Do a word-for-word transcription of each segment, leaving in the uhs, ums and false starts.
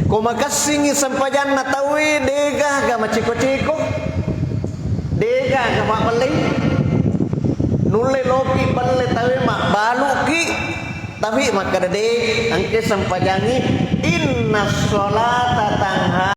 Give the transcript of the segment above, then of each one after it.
Ko makessingngi sempajanna tauwe, degaga maciko-ciko, degaga mabbellei, nulle loki belle tauwe mabbaluki, tapi makkeda de, engke sempajangngi, inna sholata tanha.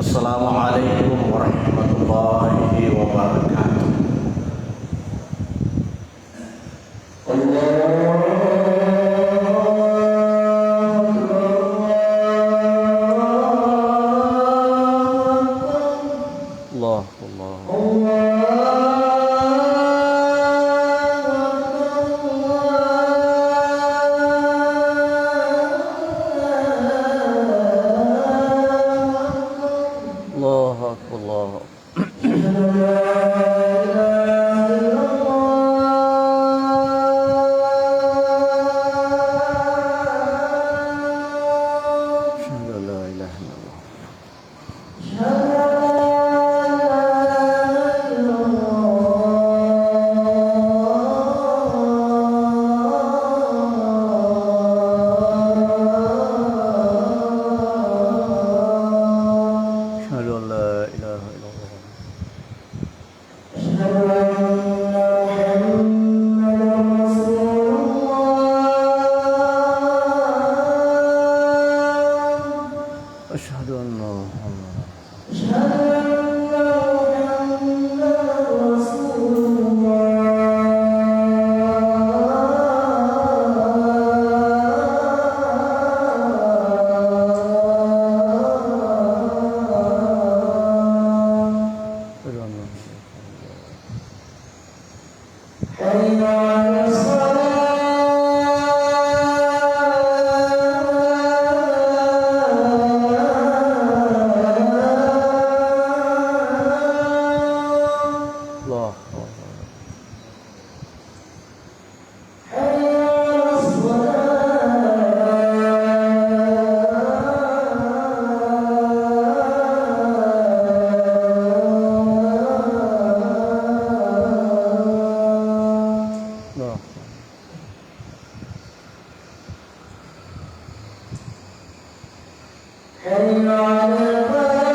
Assalamualaikum warahmatullahi wabarakatuh. Allahu Akbar. Allahu Akbar. Allahu Akbar. Allahu Akbar. Asyhadu an la ilaha illallah. Asyhadu an la ilaha illallah. Asyhadu anna Muhammadar Rasulullah. Asyhadu anna Muhammadar Asyhadu anna Muhammadar Rasulullah. Hayya 'alas shalah. Allahu Akbar. Hayya 'alas shalah. Allahu Akbar. Hayya 'alal falah.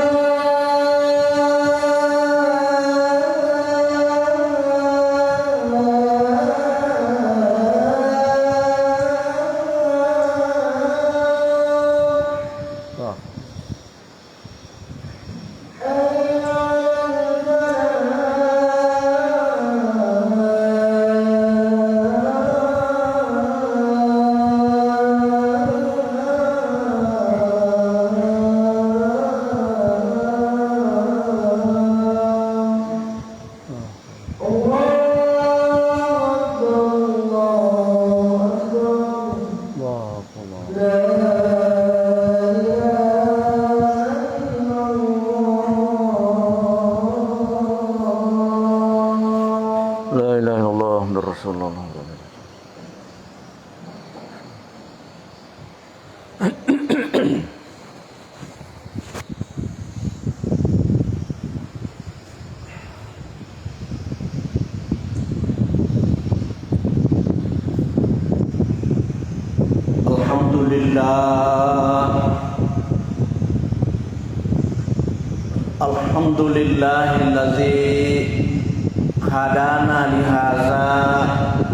Allahu Akbar, Allahu Akbar. Allahu Akbar. La ilaha illallah. La ilaha illallah Muhammadur Rasulullah. Alhamdulillah. Alhamdulillahilladzi hadana lihadza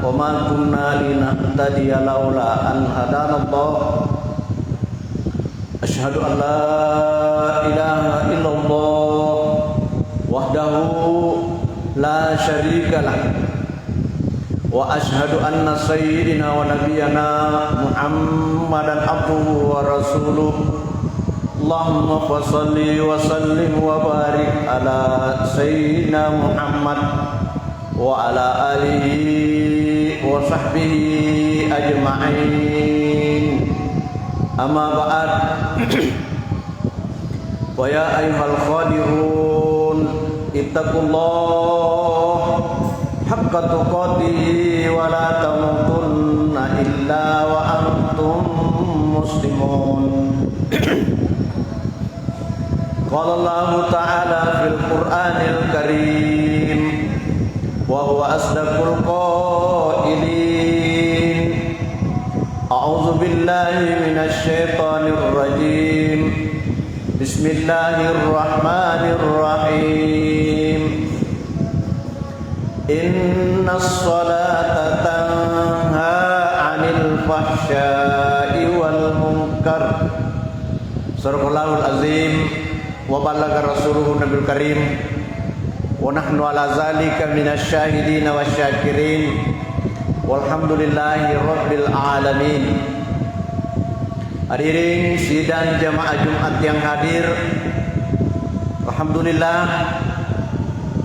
wa ma kunna linahtadiya laula an hadanallah. Asyhadu an la ilaha illallah wahdahu la syarikalah. Wa asyhadu anna sayyidina wa nabiyyana Muhammadan abduhu wa rasuluh. Allahumma fasalli wa sallim wa barik ala sayyidina Muhammad wa ala alihi wa sahbihi ajma'in. Amma ba'd. Wa ya ayyuhal khadirun, ittaqullah haqq تقاته ولا تموتن إلا وأنتم مسلمون. قال الله تعالى في القرآن الكريم وهو أصدق القائلين: أعوذ بالله من الشيطان الرجيم. بسم الله الرحمن الرحيم. إن الصلاة تنهى عن الفحشاء والمنكر. صدق الله العظيم وبلغ رسوله النبي الكريم ونحن على ذلك من الشاهدين والشاكرين والحمد لله رب العالمين. Hadirin sidang jamaah Jumat yang hadir, alhamdulillah,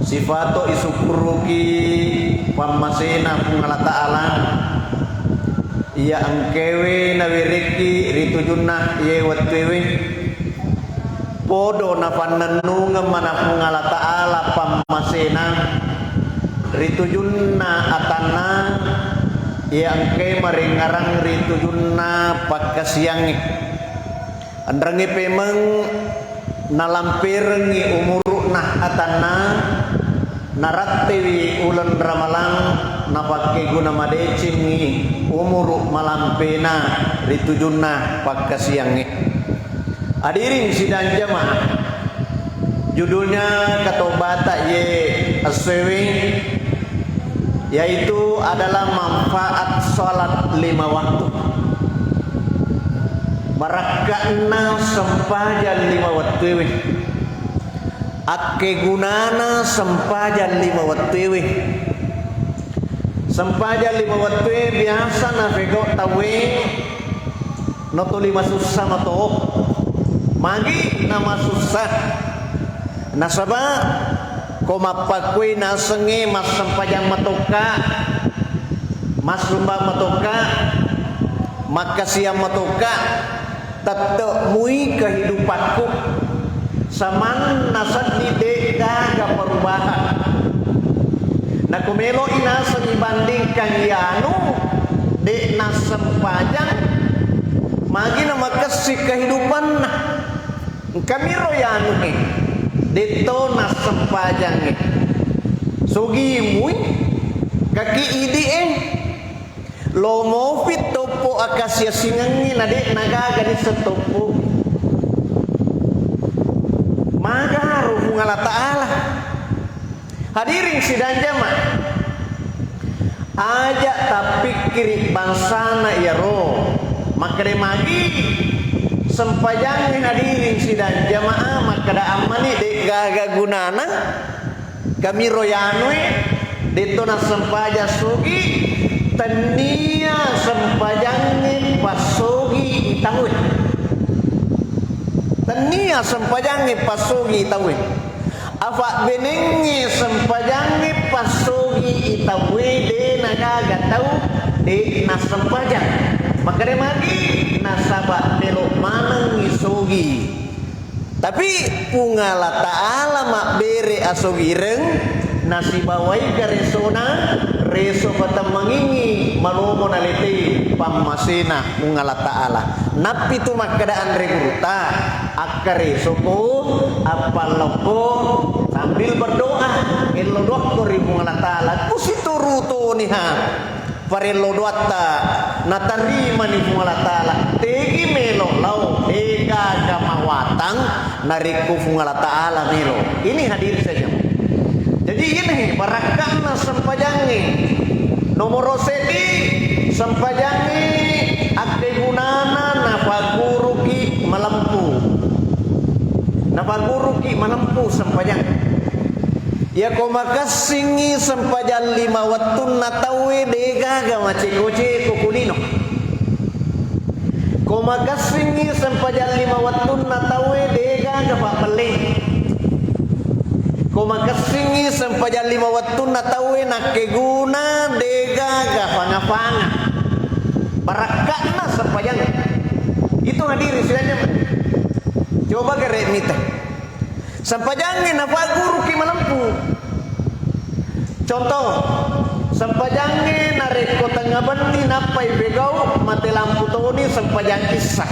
sifato isukkuruki pammasena Puang Allah Ta'ala iya engkaewe nawerekki ri tujunna iye wettuewe. Podo nafannennungeng maneng Puang Allah Ta'ala pammasena ri tujunna atanna iya engkae marengngerang ri tujunna pakkasiangnge. Enrengnge pemeng nalamperengngi umuru'na atanna, narattewi uleng Ramalang, napakkeguna madecengngi umuru malampena ri tujunna pakkasiangnge. Hadirin sidang jamaah, judulnya Katobata ye essoewe, yaitu adalah manfaat salat lima waktu. Barakka'na sempajang lima wettuewe. Akkegunana sempajang lima wettuewe. Sempajang lima wettue biasa nafegau tauwe notoli masussa mato. Magi namasussa? Nasaba ko mappakkui nasengnge massempajang matokka, massumba matokka, makkasiang matokka, tette mui kehidupakku. Samanna seddi de'gaga perubahan. Nako melo'i naseng ibandingkan iyanu de' nassempajang, magi namakessing kehidupanna. Engkamiro iyanungnge, de'to nassempajangnge. Sugi mui, kaki idi'e, lo mofi toppo akasiasingengnge na de' nagaga nisseng toppo. Magaro Puang Allah Ta'ala. Hadirin sidang jamaah, aja tappikkiri bangsana iyaro. Makkeda magi sempajangnge, hadirin sidang jamaah, makkeda ammani de'gaga gunana. Kamiro yanue, de'to nassempajang sugi, tennia sempajangnge passogi itaue. Tennia sempajangnge passogi itaue. Afabbenengnge sempajangnge passogi itaue, de' nagaga tau de' nassempajang. Makkeda magi, nasaba melo manengngi sogi. Tapi Puang Allah Ta'ala mabbere asogireng nasibawai karesona, reso patemmangingngi malomo naletei pammasena Puang Allah Ta'ala. Nappitu makkeda anre gurutta, akkaresoko, appallokko, sambil berdoa, ello doakko ri Puang Allah Ta'ala. Kusituru toniha parello doatta, natarimani Puang Allah Ta'ala. Tegi melo lao, de'gaga mawatang narekko Puang Allah Ta'ala melo. Ini hadir saja. Jadi ini barakka'na sempajangnge. Nomoro seddi, sempajangnge akkegunana napagguruki malempu. Napagguruki malempu sempajang. Iyako makessingngi sempajang lima wettunna tauwe, de'gaga maceko-ceko kulino. Ko makessingngi sempajang lima wettunna tauwe, de'gaga pabbelleng. Ko makessingngi sempajang lima wettunna tauwe, nakkeguna, de'gaga fanga-fanga. Barakka'na sempajang. Itu hadirin sidang jamaah. Coba gare mita. Sempajangnge napagguruki malempu. Contoh, Sempajangnge narekko tengnga benni nappai pegau, mate lampu toni sempajang issa.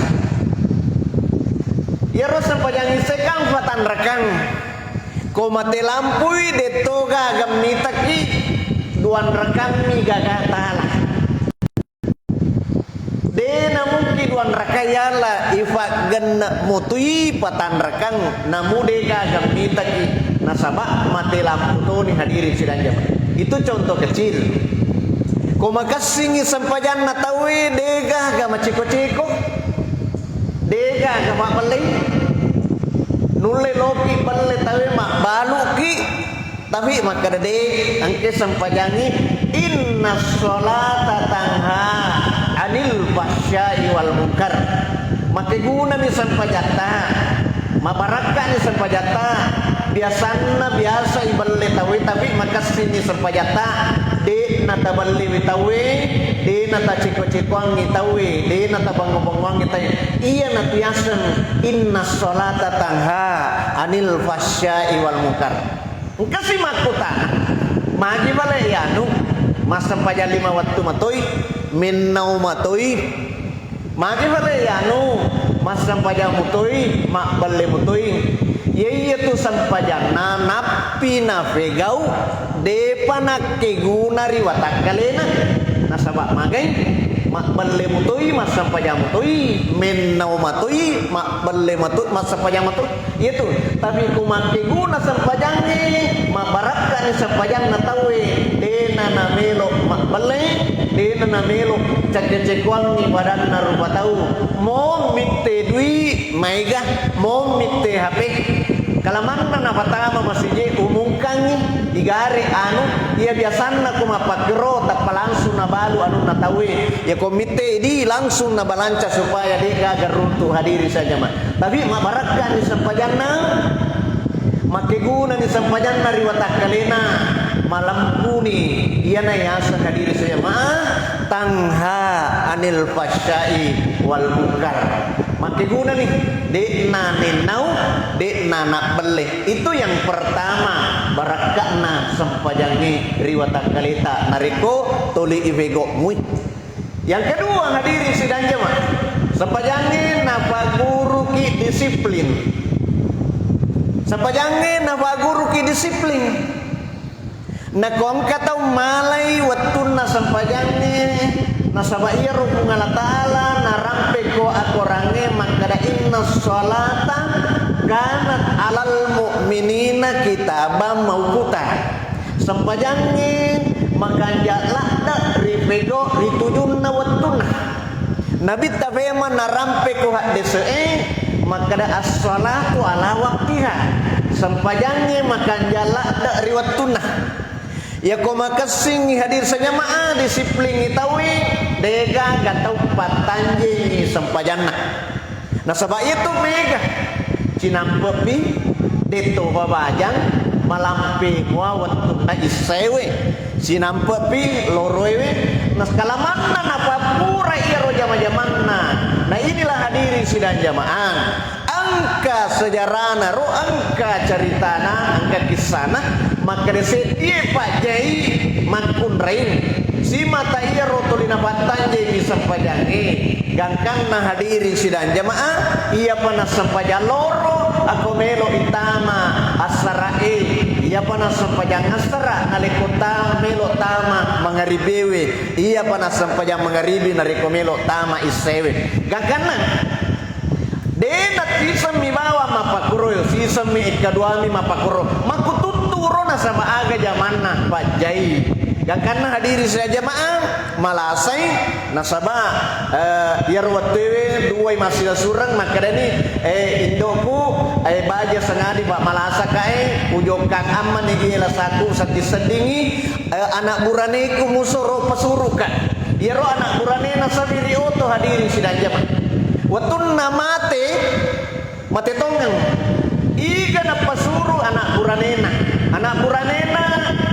Iyaro sempajang issa kan patanrakang. Ko mate lampui, detto gaga mitaki duanrakammi gaga tala. De namungki duanrakai yala ifaggenna mutui patanrakang, namu de gaga mitaki nasaba mate lampu toni, hadirin sidang jamaah. Itu contoh kecil. Ko makessingi sempajanna tauwe, de gaga maceko-ceko, de gaga mabbellei. Nulle loki belle tauwe, mabbaluki. Tapi makkeda de, engke sempajangngi, inna sholata tanha anil fahsya'i wal munkar. Makkegunani sempajatta, mabarakkani sempajatta. Biasanna biasa ibelle tauwe, tapi makessinni sempajatta, de natabellewi tauwe, de nataceko-cekoangngi tauwe, de natabango-bangoangngi tauwe. Iyana tu yaseng inna sholata tanha anil fahsya'i wal munkar. Engkasi makkutana, magi bale yanu, massempajang lima wettu matoi, mennau matoi, magi bale yanu, massempajang mutoi, mabbelle mutoi. Iya, iya tu sempajanna nappi nafegau, depa nakkeguna ri watakkalena. Nasaba magai, mabbelle mutoi, massempajang mutoi, mennau matoi, mabbelle matu-, massempajang matoi. Iyatu, tapi ku makkeguna sempajangnge, mabbarakkani sempajanna tauwe, dena namelo mabbelle, dena namelo cekko-cekkoangngi padanna rupa tau. Mo mitte dui maega, mo mitte H P. Kalamanna napatama masije umungkangngi, igare anu, iya biasanna ku mappakkero tappa langsung nabalu anunna tauwe. Iya ko mitte idi langsung nabalanca supaya de gaga runtu, hadiri saja ma. Tapi mabbarakkani sempajanna, makkegunani sempajanna ri watakkalena, malempuni. Iyana yaseng, hadiri saja ma, tanha anil fahsya'i wal munkar. Makkegunani, de'na nennau, de'na nabbelle. Itu yang pertama, barakka'na sempajangnge ri watakkaleta narekko tuli ifegau mui. Yang kedua, hadirin sidang jamaah, sempajangnge napagguruki disiplin. Sempajangnge napagguruki disiplin. Nako engka tau malai wettunna sempajangnge, nasaba iyaro Puang Allah Ta'ala narampeko akorangnge makkeda, "Inna sholata kanat alal mu'minina kitaban mauquta." Sempajangnge makanja ladde ripegau ri tujunna wettunna. Nabitta fema narampeko haddese'e makkeda, "As-sholatu ala waqtiha." Sempajangnge makanja ladde ri wettunna. Yako makessingngi hadir sajamaah, disiplingngi tauwe, degaga tau pattanjengi sempajanna. Nasaba iyatu mega, cinampe'pi, detto babajang, malampe mua wettunna issaewe. Cinampe'pi loroewe, naskalamanna napappura iyaro jama-jamanna. Nah, inilah hadirin sidang jamaah. Engka sejarana ro, engka ceritana, engka kissana, makkeda seddie pajjai makkunraing. Simata iyaro tuli napattanjengi sempajangnge. Gangkanna hadirin sidang jamaah, iyapa nassempajang loro, ako melo itama assara'e, iyapa nassempajang assara, nalekko ta-, melo tama mangaribewe, iyapa nassempajang mangaribi narekko melo tama issewe. Gangkanna, de na sisemmi bawang mappakkuro, sisemmi ekkaduami mappakkuro. Makkututtu ro nasaba aga jamanna pajjai. Gangkanna hadirin sidang jamaah, malasai, nasaba, eh, iyaro wettuewe duai massilasureng makkedani, eh, indo'ku, eh, baja sengadi pa malasaka e, ujokkang ammani iye lasaku sedding-seddingi, eh, anak buraneku musoro pasuruka. Iyaro anak buranena sawi ri oto, hadirin sidang jamaah. Wettunna mate, mate tongeng. Iga napasuru anak buranena. Anak buranena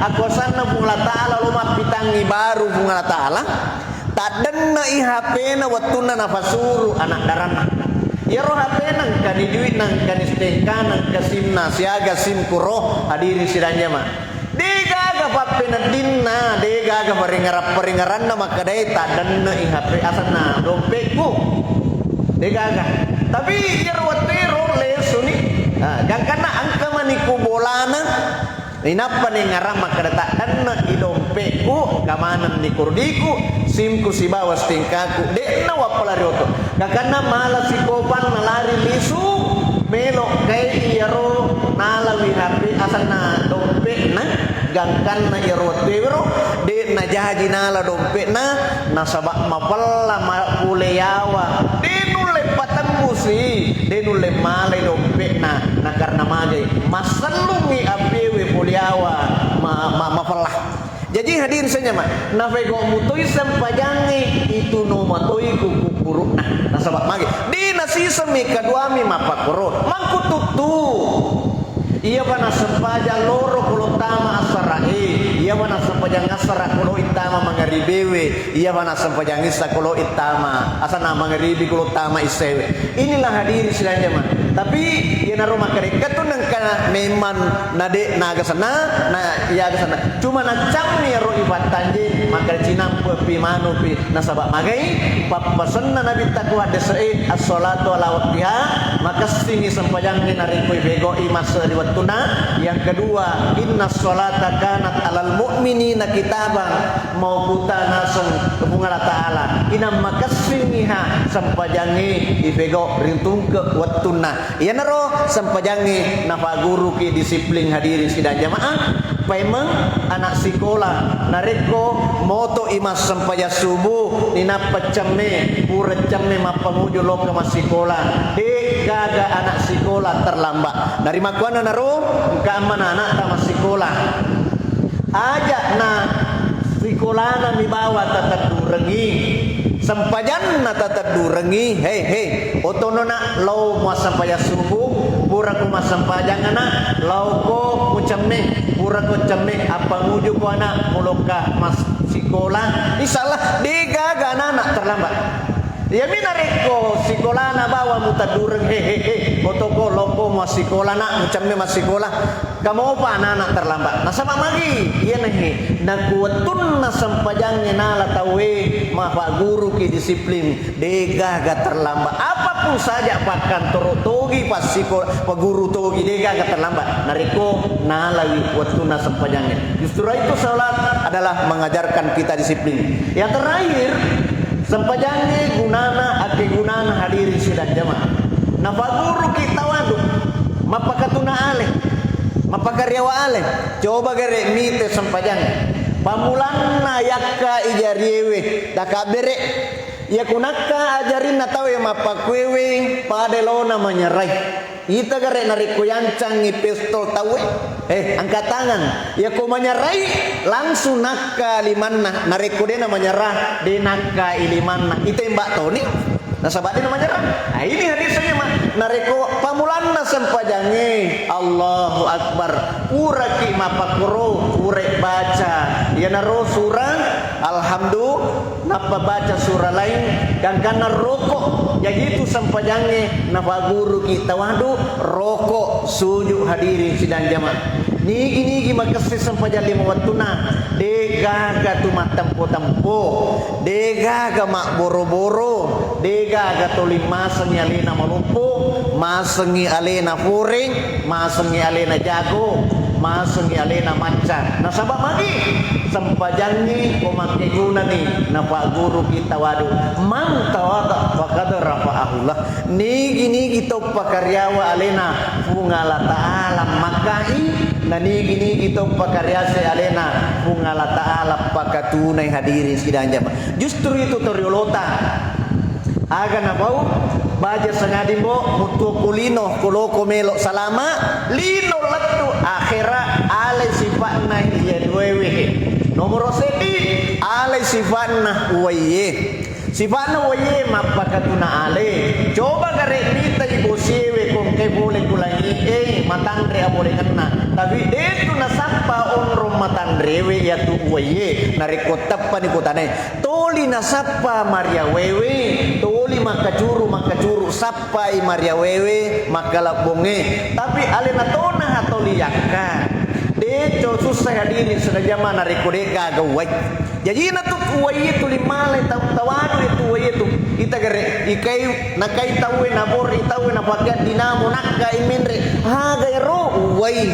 akuasanna Puang Allah Ta'ala lo mappitangngi baru Puang Allah Ta'ala. Taddenna i H P-na wettunna napasuru anak daranna. Iyaro H P-na engkani dui'na, engkani stengkana, engka SIM-na, siaga SIM kuro, hadirin sidang jamaah. Degaga pa Peneddinna, de gaga paringerang-paringeranna makkedae taddenne'i H P, asenna dompekku. De gaga. Tapi iyaro wettuero lesuni. Ah, gangkanna engka mani ku bolana. Inappa nengngarang makkeda taddenne'i dompekku, engka manenni kurdiku, simku sibawa stingkaku, de'na wappala ri oto. Gangkanna mala sikopanna lari lisu, melo kai iyaro nalawi H P asenna dompekna. Gangkanna iyaro wettuero, de' najaji nala dompekna, nasaba mapella ma-, pole yawa. De' nulle patemmusi, de' nulle malai dompekna, na karena magai, massellungngi apiwe pole yawa, ma-, ma-, mapella. Jaji hadirin sanyama, nafego mutoi sempajangnge, itu no matoi ku kukuru'na. Nasaba magi, de' nasisemmi kaduami mappakkoro, mangkututtu. Iyapa nassempajang loro kulo tama assara'e, iyapa nassempajang assara kulo ittama mangaribewe, iyapa nassempajang issa kulo ittama, asanna mangaribi kulo tama issewe. Inilah hadirin sidang jamaah. Tapi iyanaro makkarekka tu nengka memang nade naga sana, na iyaga sana. Cuma naccammi ero ipattanje, makkeda cinampe'pi manupi, nasaba magai pappasenna Nabitta ku haddese'e, as-sholatu ala waqtiha, makessingi sempajangnge narekko ifegau'i masse ri wettunna. Yang kedua, inna sholata kanat alal mu'minina kitaban mauquta, naseng Puang Allah Ta'ala, inang makessingiha sempajangnge ifegau ri tungke wettunna. Iyanaro sempajangnge nafagguruki disiplin hadirin sidang jamaah. Paimeng anak sikola, narekko moto'i massempajang subuh, ninappa cemme, pura cemme mappanguju lokka massikola, de gaga anak sikola terlambat. Narimakkuannanaro, engka ammana anakta massikola. Aja'na sikolana mi bawa tateddurengngi, sempajanna tateddurengngi, hei, hei, otonona lao muassempajang subuh, purako massempajang ana, laoko mucemme, purako cemme, appangujuko ana, mulokka massikola, insyaallah, de gaga anana terlambat. Iyami narekko sikolana bawa muteddureng, he, he, he, otoko, loko, massikola, nak, mucemme massikola. Kamopa anana terlambat. Nasaba magi, iyanahe, naku wettunna sempajangnge nala tauwe, mapagguruki disiplin, de gaga terlambat. Apapun saja pakkantoro togi, passiko-, paguru togi, de gaga terlambat. Narekko nalawi wettunna sempajangnge. Justru itu salat adalah mengajarkan kita disiplin. Yang terakhir, sempajangnge gunana, akkegunana hadirin sidang jamaah. Nafagguruki tawadu, mappakatuna ale, mappakariawa ale. Coba gare mite sempajangnge. Pammulanna yakka ijariewe, takabbere. Iya kunakka ajarinna tauwe mappakuewe, pada lona manyarai. Ita gare narekko yancangngi pistol tauwe, eh, angkat tangan. Iyako manyarai, langsung nakka limanna. Narekko de namanyara, de nakka i limanna. Itembak toni. Nasaba de namanyara. Ah, ini hadisnya, Mak. Narekko pamulanna sempajangnge, Allahu Akbar. Puraki mappakkoro, pura baca. Iyanaro surah Alhamdulillah. Nappa baca surah laing, gangkanna roko. Jaji itu sempajangnge, nafaguruki tawadu, roko, suju, hadirin sidang jamaah. Nigi-nigi makessing sempajang lima wettuna, de gaga tu mattempo-tempo, de gaga mabboro-boro, de gaga toli masengi alena maloppo, masengi alena foreng, masengi alena jago, masengi alena macca. Nasaba magi? Sempajangngi ko makkegunani, napagguruki tawadu. Man tawadha faqad rafa'ahullah. Nigi-nigi to pakariawa alena, Puang Allah Ta'ala makkai, na nigi-nigi to pakariase alena, Puang Allah Ta'ala pakatunai, hadirin sidang jamaah. Justru itu toriolota. Aga napau, baja sangadi mbo, mutuo ko lino, ko loko melo salama, lino lettu akhera, ale sifa'na iya duewe he. Nomoro seddi, ale sifa'na uwaiye. Sifa'na uwaiye mappakatuna ale. Coba gare mitai bosiewe ko engkai pole ku langie, matanre abolengenna. Tapi detu nasappa onrong matanrewe iyatu uwaiye. Narekko teppani ko tanae. Toli nasappa mariawewe, toli makkacuru-makkacuru, sappai mariawewe, makkalebbongnge. Tapi alena tona hatoli yakka. Deco Sussa hadirin sidang jamaah narekko de'gaga uwai. Jajina tu uwai itu limalai tau-, tawadu itu uwai itu. Ita gere, ikai, nakai tauwe, nabori tauwe, napakeang dinamo, nakka imenre. Aga ero uwai.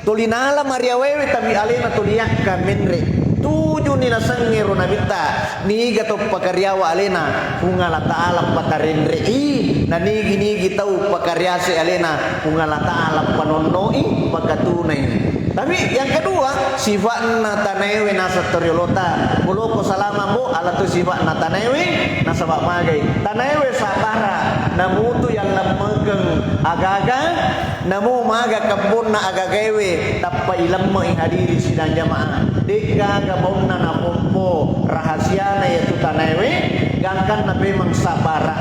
Tuli nala mariawewe, tapi alena tuli yakka menre. Tujuni nasengngero nabitta. Niga tau pakariawa alena, Puang Allah Ta'ala patarenre'i, na nigi-nigi tau pakariase alena, Puang Allah Ta'ala panonnoi, pakatunai. Tapi yang kedua, sifatna tanaewe naseng toriolota. Muloko salama, Bo, ala tu sifatna tanaewe, nasaba magai. Tanaewe sabara, namutu yang lemmekeng agaga, Namo maga kebbonna agagaewe tappa ilemme'i, hadirin sidang jamaah. De'gaga baunna napompo rahasiana yatu tanaewe, gangkanna memang sabara.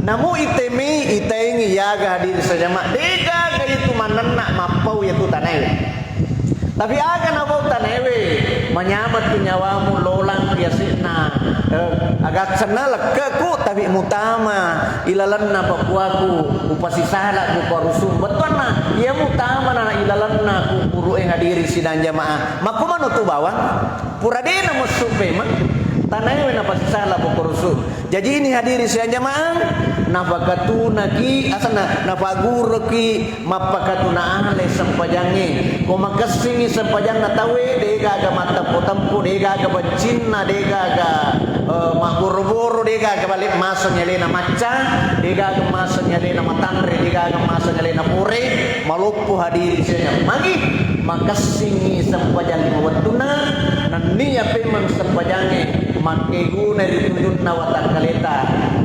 Namo itemei, itaengi yaga, hadirin sidang jamaah. De'gaga itu manenna mappau yatu tanaewe. Tapi aga nabau tanaewe, manyameng tu nyawamu, lolang riase'na, eh, agassenna lekke'ku, tapi mutama ilalenna pakuaku, upasisala ku parusu. Bettuanna, iya mutamana ilalenna kuburu'e, hadirin sidang jamaah. Makkumano tu bawang, pura de'na messu memang, tanaewe napasisala ku parusu. Jaji ini, hadirin sidang jamaah, nafakatunaki, asanna, nafaguruki mappakatuna ale sempajangnge. Ko makessingi sempajanna tauwe, de'gaga mattempo-tempo, de'gaga bencinna, de'gaga, eh, mabboro-boro, de'gaga bale maseng alena macca, de'gaga maseng alena matanre, de'gaga maseng alena pore, maloppo, hadirin sidang. Magi makessingi sempajang lima wettunna, nennia pemeng sempajangnge makkeguna ri tujunna watakkaleta,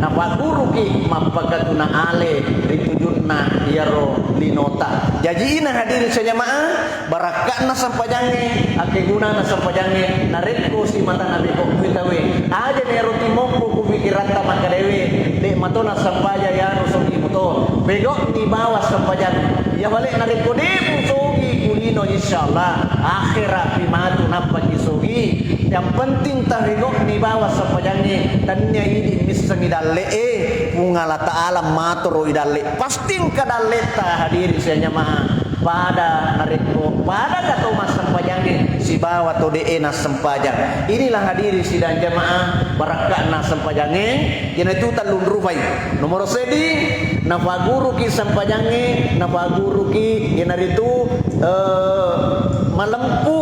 napaguruki mappakatuna ale ri tujunna iyaro linota. Jaji ina, hadirin sidang jamaah, barakka'na sempajangnge, akkegunana sempajangnge, narekko simata nabegokki tauwe, aja nero timokko ku pikiratta makkadewe, de' mato nassempajang yanu sogi muto, begokni bawa sempajang. Iya bale narekko de' musogi ku lino, insyaallah akhera pi matu nappaki sogi. Yang penting tabego'ni bawa sempajangnge, tennia idi missengi dalle'e, Puang Allah Ta'ala matoro i dalle. Pasti engka dalletta, hadirin sidang jamaah. Pada narekko, pada gato massempajangnge sibawa to de'e nassempajang. Inilah, hadirin sidang jamaah, barakka'na sempajangnge. Iyanatu tellung rupai. Nomoro seddi, nafaguruki sempajangnge, nafaguruki iyanaritu, eh, malempu.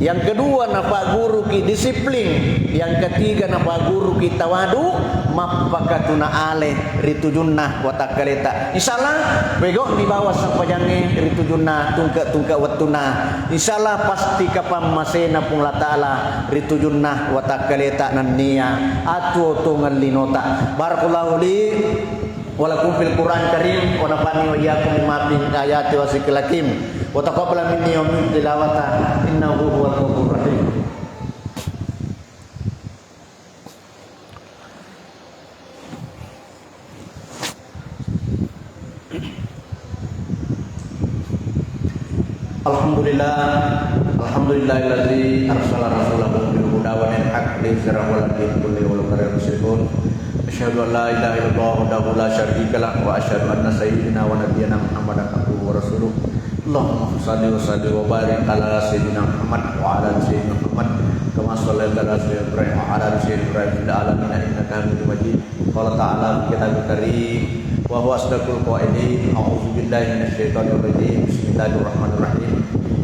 Yang kedua, nafaguruki disiplin. Yang ketiga, nafaguruki tawadu, mappakatuna ale ri tujunna watakkaleta. Insyaallah, bego'ni bawa sempajangnge ri tujunna tungke-tungke wettunna. Insyaallah, pasti kapang masena Puang Allah Ta'ala ri tujunna watakkaleta nennia atuo tongeng linota. Barakallahu li wa lakum fil Qur'an Karim wa nafa'ni wa iyyakum bima fihi min ayati wa zikril hakim. Wa taqabbal minni wa minkum tilawata innahu huwal ghafurur rahim. Alhamdulillah, alhamdulillahilladzi arsala rasulahu bil huda wa dinil haq liyuzhirahu 'alad dini kullihi walau karihal musyrikun. Asyhadu an la ilaha illallah wahdahu la syarika lah wa asyhadu anna sayyidina wa nabiyyana Muhammadan abduhu wa rasuluh. Allahumma shalli wa sallim wa barik ala sayyidina Muhammad wa ala ali sayyidina Muhammad kama shallaita ala sayyidina Ibrahim wa ala ali sayyidina Ibrahim fil alamin innaka Hamidum Majid. Qala ta'ala fi kitabihil karim wa huwa asdaqul qailin, a'udzu billahi minasy syaithanir rajim. Bismillahirrahmanirrahim.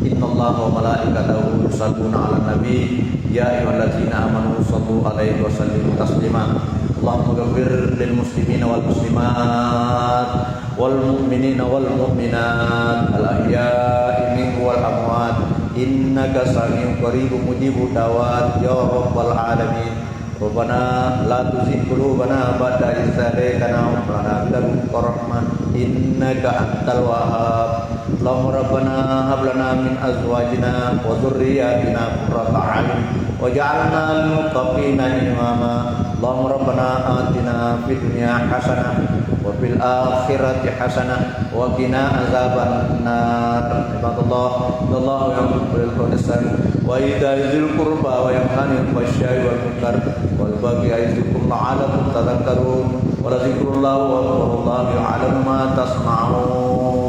Innallaha wa malaikatahu yusholluna 'alan nabi, ya ayyuhalladzina amanu shallu 'alaihi wa sallimu taslima. Allahumma ighfir lil muslimina wal muslimat wal mu'minina wal mu'minat al ahya'i minhum wal amwat innaka sami'un qaribun mujibud da'wat ya rabbal alamin. Rabbana la tuzigh qulubana ba'da idh hadaytana wa hab lana min ladunka rahmah innaka antal wahhab. Allahumma rabbana hab lana min azwajina wa dzurriyyatina qurrata a'yun waj'alna lil muttaqina imama. Allahumma rabbana atina fid dunya hasanah wa fil akhirati hasanah wa qina azaban nar. Ibadallah, innallaha ya'muru bil 'adli wal ihsan wa ita'i dzil qurba wa yanha 'anil fahsya'i wal munkar wal baghi ya'izukum la'allakum tadzakkarun. Wa la dzikrullahi akbar, wallahu ya'lamu ma tasna'un.